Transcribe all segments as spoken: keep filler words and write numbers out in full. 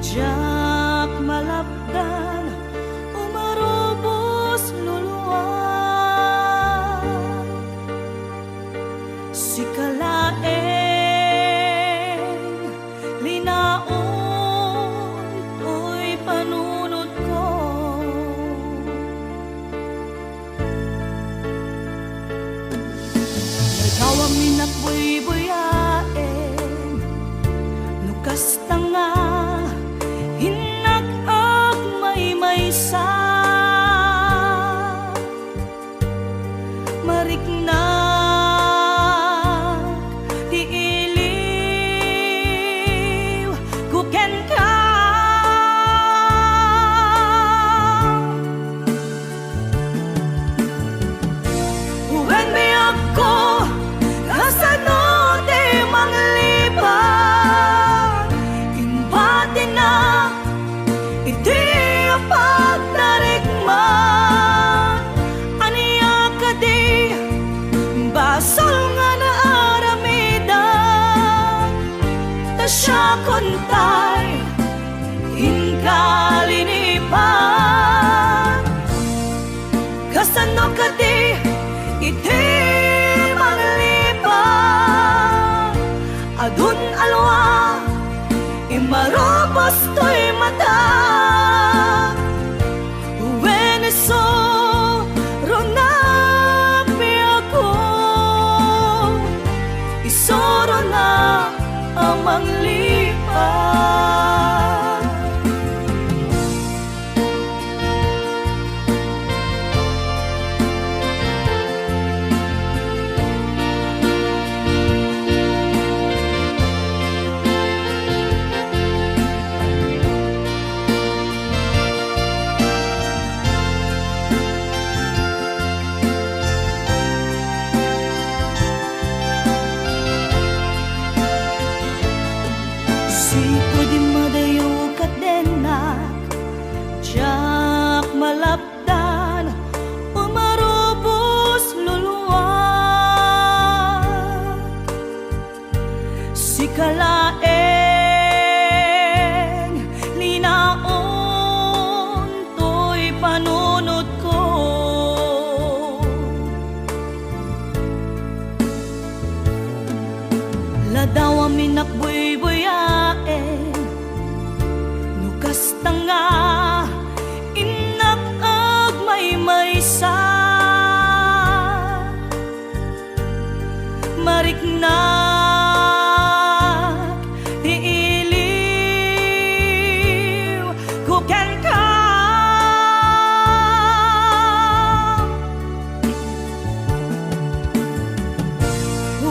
Diak malapdan, umarubos luluag. Sika laeng, linaon toy panunotko. Nagawam innak buybuyaen, no kasta nga innak agmaymaysa. Mariknak ti iliwko kenka. Wen biagko, kasano ti manglipat? Imbatinak iti pagtarikman. Ania kadi basol nga naaramidak? Ta siakon tay inka linipat. Kasano kadi iti manglipat? Adun alwa, imarubos toy mata. Wen isu, runak biagko, isurona a manglipat. Sipud immadayo ket dennak, diak malapdan, umarubos luluag. Sika laeng, linaon toy panunotko. Ladawam innak buybuyaen, no kasta nga innak agmaymaysa. Mariknak ti iliwko kenka.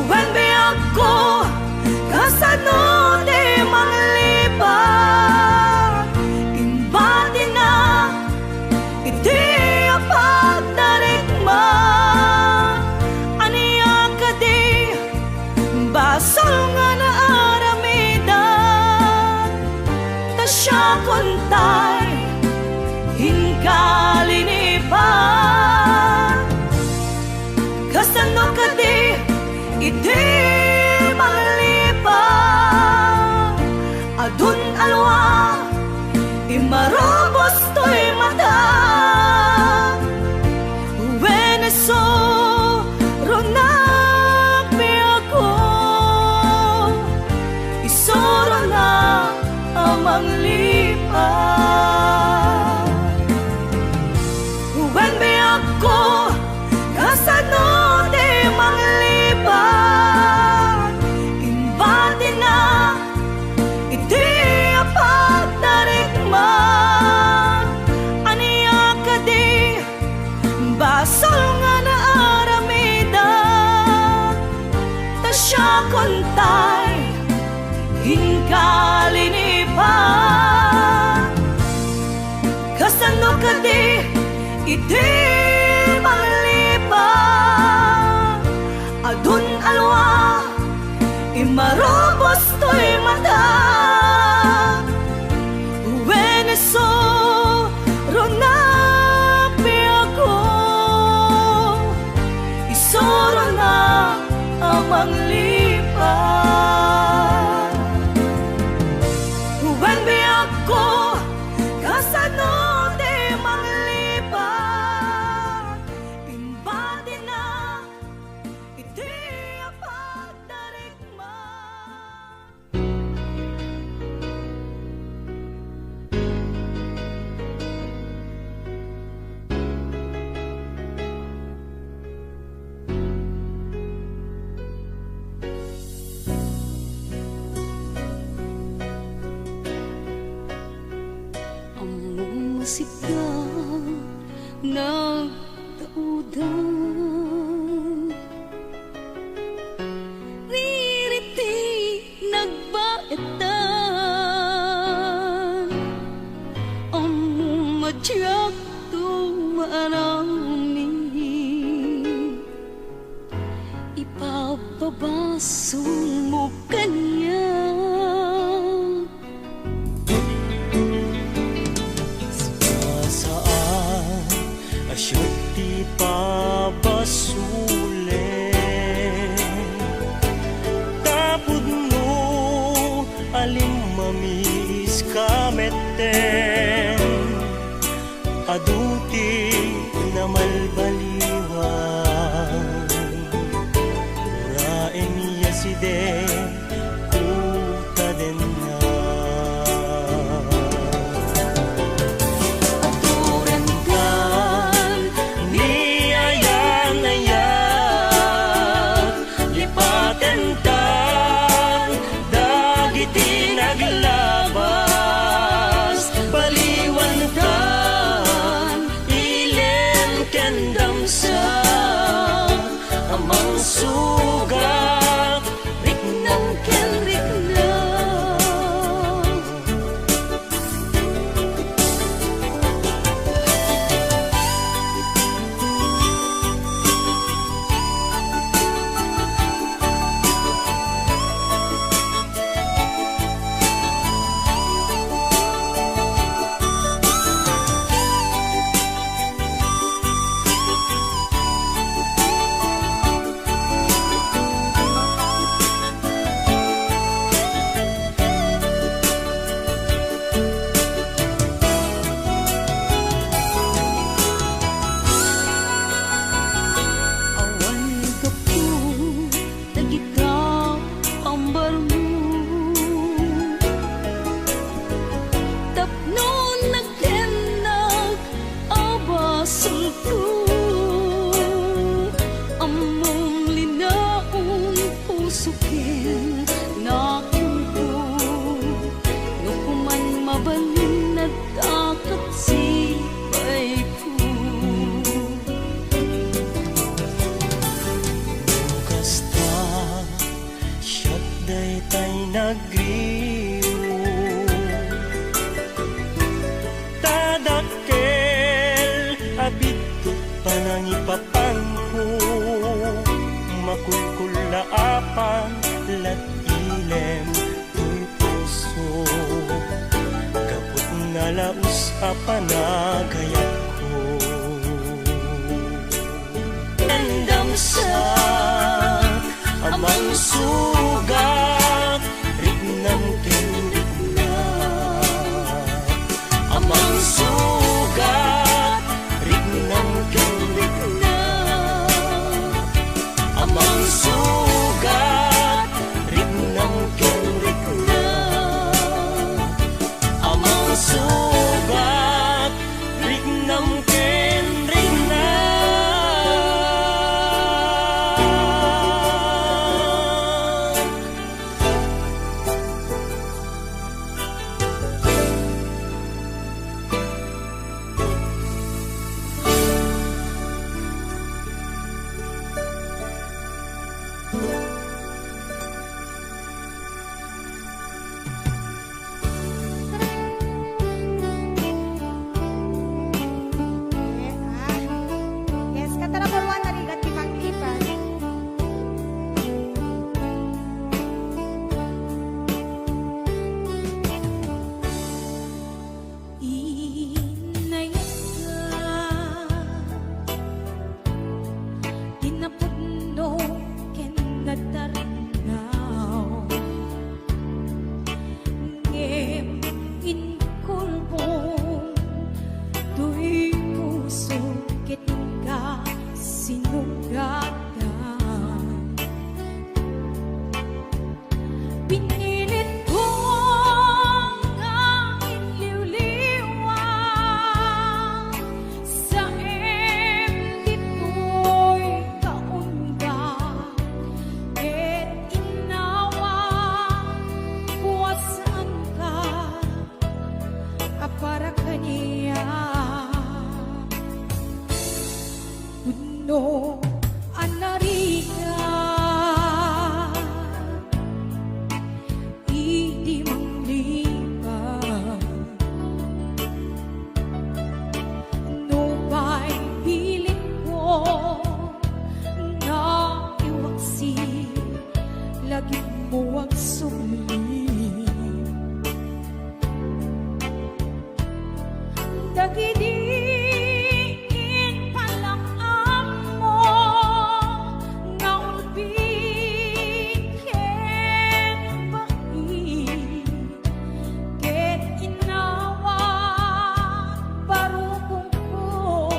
Wen biagko, kasano ti manglipat? Imbatinak iti pagtarikman. Ania kadi basol nga naaramidak? Ta siakon tay inka linipat. Kasano kadi iti manglipat? Adun alwa, imarubos toy mata. Wen isu, runak biagko, isurona a manglipat. Wen biagko, kasano ti manglipat? Imbatinak iti pagtarikman. Ania kadi basol nga naaramidak? Ta siakon tay inka linipat. Ko, kasano ti manglipat? Pinbatina iti pagdarikma. Ammom a sika nagtaudan. Ririti nagbaetan, ammom a diakto maaramid. Ipapabasolmo kaniak. Saan a siak ti pabasolen tapno alimmamiska metten. Adu ti namalbaliwan, uraen ya side kutadenna. Aturenkan ni ayan-ayak, lipatentan dagiti naglabas, baliwantan ilen ken damsa, a mangsugat riknam ken rikna. Awan gapu dagita pambarmo tapno nagtennak a basolko. Ammom linaon puso ken nakonko, no kuman mabalin, adda ket sibayko. No kasta, siak daytay nagriw. Ta dakkel a biddut panangipapanko, makulkullaapan lat-ilem toy puso, gapu ta nalaus a panagayatko. Andamsa a mangsugat, riknam ken rikna. A mangsugat, riknam ken rikna. A mangsugat, riknam ken rikna. A mangsugat, riknam ken rikna. Dagidi impalak-ammo nga ulbit ken bait, ket inawat barukongko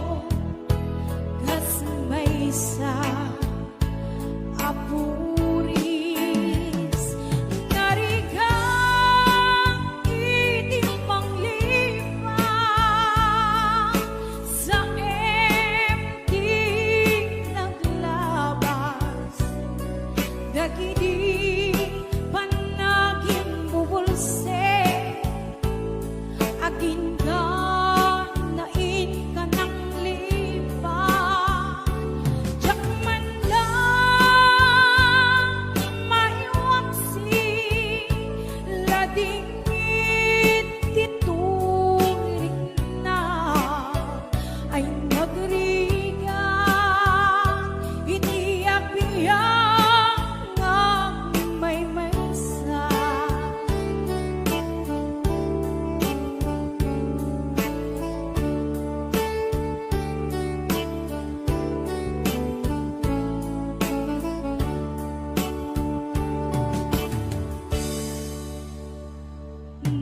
kas maysa a puris, narigat iti panglipay, saem ti naglabas dagidi panagimbubulsek. Agingga na inka nanglipay, diak man la maiwaksi, ladingit ti turikna. Ay nagrigat iti agbiag nga agmaymaysa.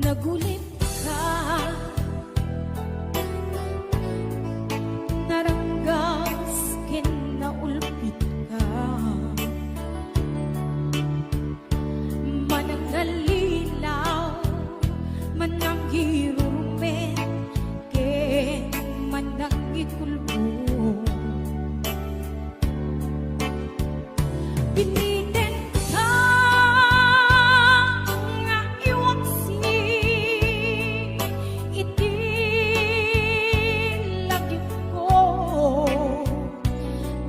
Nagulitka, naranggas ken naulpitka. Manangallilaw, manangirurumen, ken manangikulbong. Binitenka nga iwaksi iti lagipko,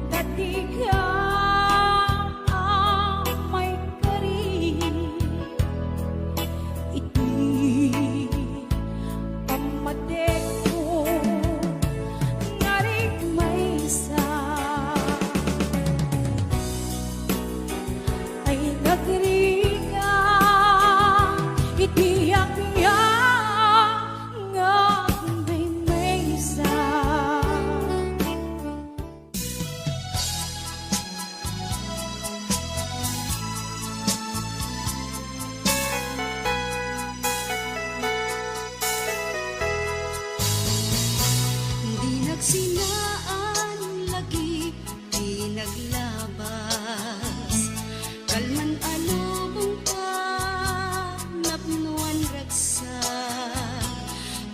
ta dika a maikari iti pammatekko nga agmaymaysa. Ay nagrigat iti agbiag nga agmaymaysa. Di nagsinaan lagi ti naglabas. Kalman a lubong ta, napnoan ragsak.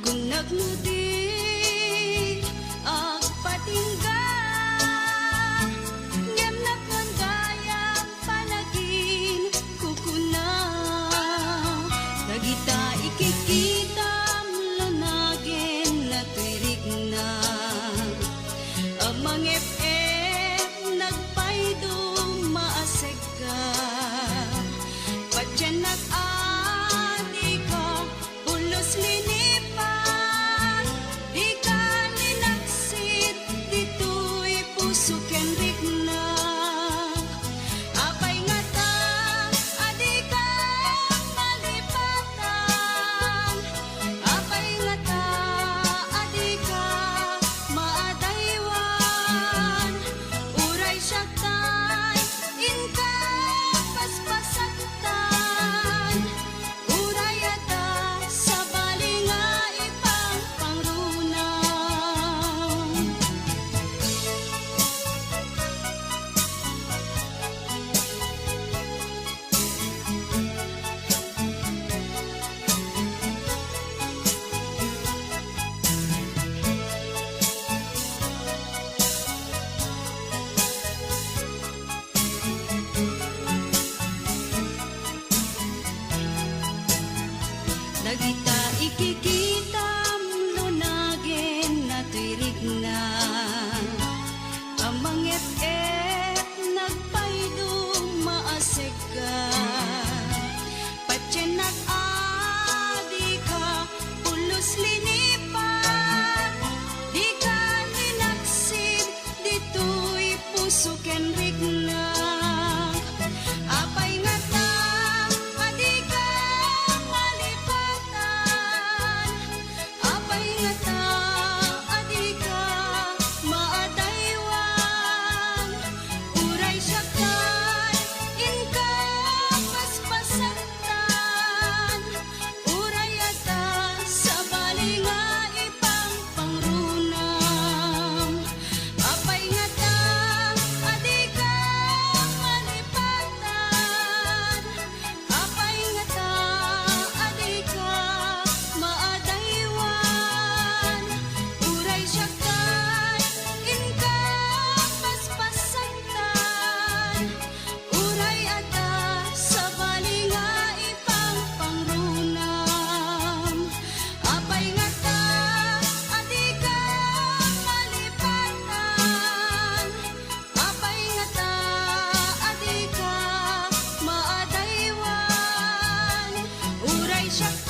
Kunnak no di agpatingga, ngem napnoan gayam panaginkukuna. Dagita ikikitam, lunagen natoy rikna. A mangep-ep, nagpayduma a segga. Patiennak a dika pulos linipat. Siak